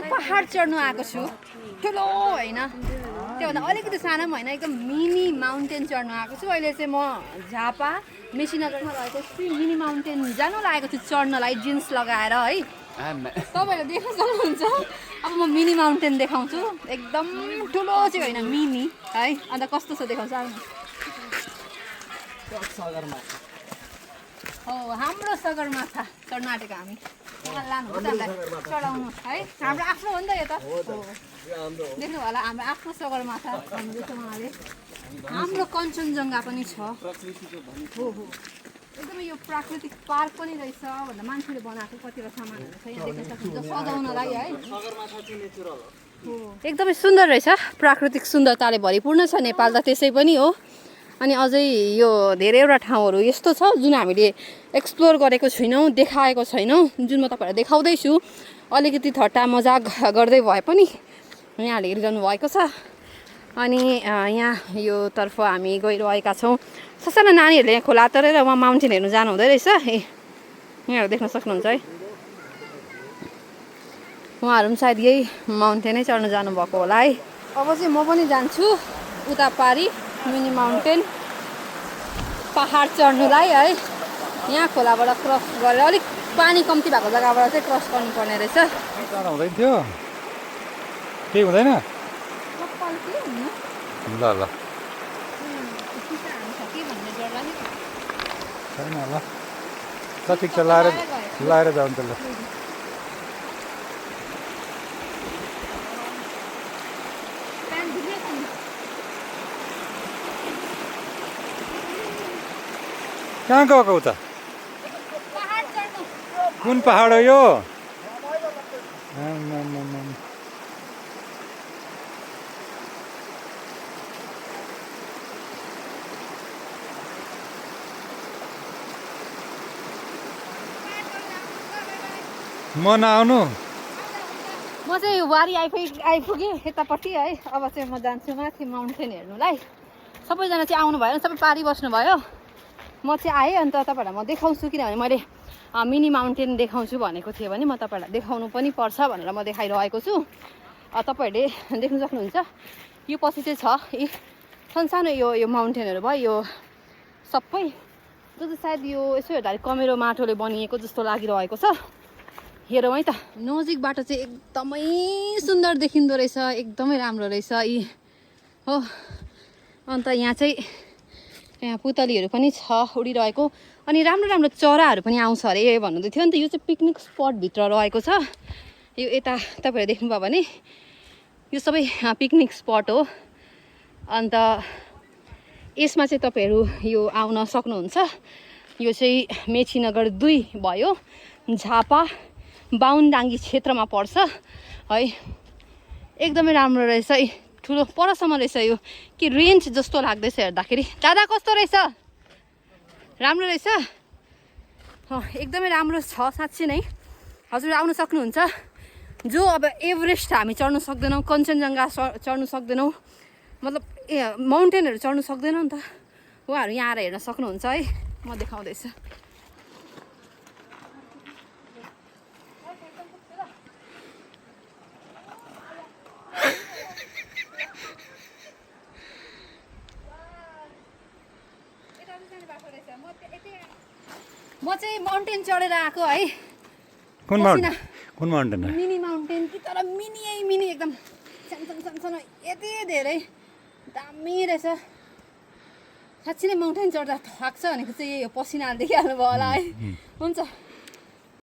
पहाड चढ्नु आएको छु ठुलो होइन त्योभन्दा अलिकति सानो पनि होइन एकदम मिनी माउन्टेन चढ्नु आएको छु अहिले चाहिँ म झापा मेसिनगरमा रहेको छु मिनी माउन्टेन जानु लागेको छु चढ्नलाई जिन्स लगाएर है तपाईँहरूले देख्न सक्नुहुन्छ अब म मिनी माउन्टेन देखाउँछु एकदम ठुलो चाहिँ होइन मिनी है अन्त कस्तो छ देखाउँछु हो हाम्रो सगरमाथा चढ्न आँटेको हामी लानुहुन्छ चढाउनु है हाम्रो आफ्नो हो नि त यो त देख्नु होला हाम्रो आफ्नो सगरमाथा उहाँले हाम्रो कञ्चनजङ्घा पनि छ हो हो एकदमै यो प्राकृतिक पार्क पनि रहेछ भन्दा मान्छेले बनाएको कतिवटा सामानहरू छ यहाँ देख्न सक्नुहुन्छ सजाउनलाई है एकदमै सुन्दर रहेछ प्राकृतिक सुन्दरताले भरिपूर्ण छ नेपाल त त्यसै पनि हो अनि अझै यो धेरैवटा ठाउँहरू यस्तो छ जुन हामीले एक्सप्लोर गरेको छैनौँ देखाएको छैनौँ जुन म तपाईँहरूलाई देखाउँदैछु अलिकति ठट्टा मजाक गर्दै भए पनि यहाँले हेरिरहनु भएको छ अनि यहाँ यो तर्फ हामी गइरहेका छौँ ससाना नानीहरूले यहाँ खोला तरेर उहाँ माउन्टेन हेर्नु जानु हुँदै रहेछ यहाँहरू देख्न सक्नुहुन्छ है उहाँहरू पनि सायद यही माउन्टेनै चढ्नु जानुभएको होला है अब चाहिँ म पनि जान्छु उता पारी मिनी माउन्टेन पहाड चढ्नुलाई है यहाँ खोलाबाट क्रस गरेर अलिक पानी कम्ती भएको जग्गाबाट चाहिँ क्रस गर्नुपर्ने रहेछ हुँदैन थियो केही हुँदैन ल ल छैन ल ल ठिक छ लाएर जाउँ त ल कहाँ गएको उता कुन पहाड हो यो म नआउनु म चाहिँ वारी आइपुगेँ यतापट्टि है अब चाहिँ म जान्छु माथि माउन्टेन हेर्नुलाई सबैजना चाहिँ आउनु भयो सबै पारी बस्नुभयो म चाहिँ आएँ अन्त तपाईँहरूलाई म देखाउँछु किनभने मैले मिनी माउन्टेन देखाउँछु भनेको थिएँ भने म तपाईँहरूलाई देखाउनु पनि पर्छ भनेर म देखाइरहेको छु तपाईँहरूले देख्नु सक्नुहुन्छ यो पछि चाहिँ छ यी सानसानो यो माउन्टेनहरू भयो यो सबै जो चाहिँ सायद यो यसो हेर्दाखेरि कमेरो माटोले बनिएको जस्तो लागिरहेको छ हेरौँ है त नजिकबाट चाहिँ एकदमै सुन्दर देखिँदो रहेछ एकदमै राम्रो रहेछ यी हो अन्त यहाँ चाहिँ यहाँ पुतलीहरू पनि छ उडिरहेको अनि राम्रो राम्रो चराहरू पनि आउँछ अरे भन्नुहुँदै थियो नि त यो चाहिँ पिकनिक स्पटभित्र रहेको छ यो यता तपाईँहरू देख्नुभयो भने यो सबै पिकनिक स्पट हो अन्त यसमा चाहिँ तपाईँहरू यो आउन सक्नुहुन्छ यो चाहिँ मेचीनगर 2 भयो झापा बाहुनडाङ्गी क्षेत्रमा पर्छ है एकदमै राम्रो रहेछ है ठुलो परसम्म रहेछ यो कि रेन्ज जस्तो लाग्दैछ हेर्दाखेरि दादा कस्तो रहेछ राम्रो रहेछ एकदमै राम्रो छ साँच्चै नै हजुर आउन सक्नुहुन्छ जो अब एभरेस्ट हामी चढ्नु सक्दैनौँ कञ्चनजङ्घा चढ्नु सक्दैनौँ मतलब माउन्टेनहरू चढ्नु सक्दैनौँ नि त उहाँहरू यहाँ आएर हेर्न सक्नुहुन्छ है म देखाउँदैछु म चाहिँ माउन्टेन चढेर आएको है कुन माउन्टेन मिनी माउन्टेन कि तर मिनी एकदम सानो यति धेरै दामी रहेछ साँच्चै नै माउन्टेन चढ्दा थाक्छ भनेको चाहिँ यही हो पसिनाहरू देखिहाल्नु भयो होला है हुन्छ